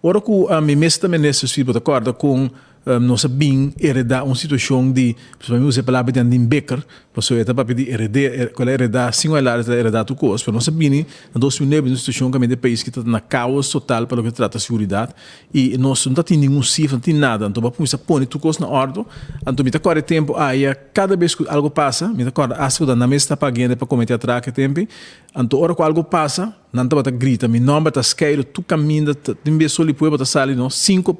Ora ku mi mes ta minister, si bo ta kòrda kon nos a bin heredá un situashon di, mi usa e palabra di Andin Bikker, pasobra e ta papia di heredé, ku el a heredá sin wèlá el a heredá tur kos, pero nos a bini na 2009 den un situashon kaminda e pais ki ta na kaos total pa loke ta trata seguridat i nos no ta tin ningun sifra, no tin nada. Anto bo a kuminsá pone tur kos na òrdu. Anto mi ta kòrda e tempu aya, kada bes ku algu pasa, mi ta kòrda asta ku ta nan mes ta paga hende pa kometé atrake e tempu. Anto ora ku algu pasa, nan tabata grita mi nòmber ta skeiru tur kaminda, tin bes Sol di Pueblo ta sali no sinku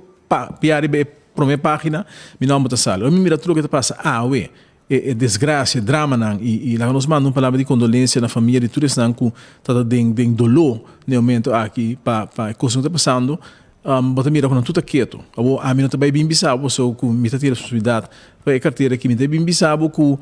pia riba e promé página mi nòmber ta sali. Ora mi mira tur loke ta pasa awe, e desgrasia, e dramanan i laga nos manda un palabra di kondolensia na famia di tur esnan ku ta ta den doló na e momento aki pa e kosnan ku ta pasando, bo ta mira ku nan tur ta ketu. Awor ami no ta bai bin bisa bo pasobra ku mi ta tin responsabilidat pa e kartera aki, mi ta bin bisa bo ku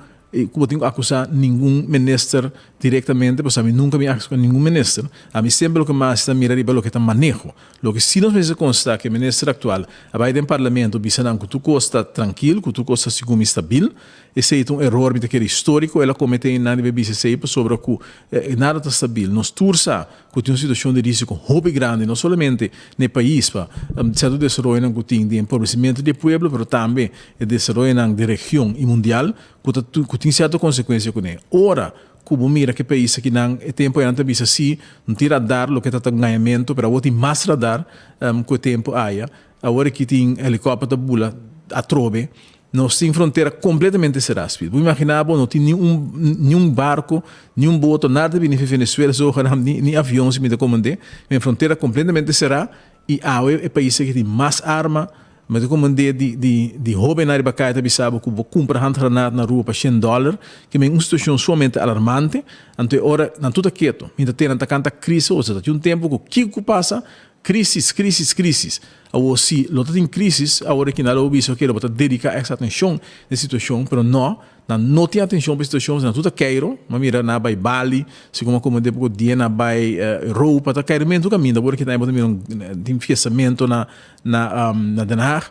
bo tin ku akusá ningun minister direktamente pasobra ami nunka mi akusá ningun minister. Ami semper loke mas ta mira riba loke ta maneho. Loke si nos mester konstá ku e minister aktual a bai den parlamento bisa nan ku tur kos ta trankil, ku tur kos ta segun mi stabil. Esei ta un eror mi ta kere históriko el a kometé i nan debe bisa esei pasobra ku nada ta stabil. Nos tur sa ku tin un situashon di risiko hopi grandi no solamente na e pais pa sierto desaroyonan ku tin di empobresimentu di e pueblo pero tambe e desaroyonan di region i mundial ku ta ku tin sierto konsekuensia kuné. Ora ku bo mira ku e pais akinan e tempu aya nan ta bisa si no tin radar loke ta ta ngañamentu pero awor tin mas radar ku e tempu aya. Awor aki tin helikòpter ta bula atrobe. Nos tin frontera kompletamente será, Speed. Bo imaginá bo no tin niun barko, niun boto, nada ta bini fi Venezuela zogenaamd, ni avion si mi ta komand'é. Mi frontera kompletamente será i awe e pais aki tin mas arma. Mi ta komand'é di hóbennan riba kaya ta bisa bo ku bo kumpra handgranaat na Aruba pa $100, ke men un situashon sumamente alarmante. Anto e ora nan tur ta ketu. Mi ta tene nan ta kanta krisi, osea ta tin un tempu ku kiko ku pasa, Crisis, crisis, crisis. Awor si lo ta tin crisis, awor aki nan lo bisa oke lo bo ta dedica extra atencion na e situacion, pero no, nan no tin atencion pa e situacion, nan tur ta keiro, mi a mira nan a bay Bali, segun mi a comprende poco dia nan a bay Europa, ta keiramento caminda, awor aki tambe bo ta mira un tin fiestamento na Den Haag.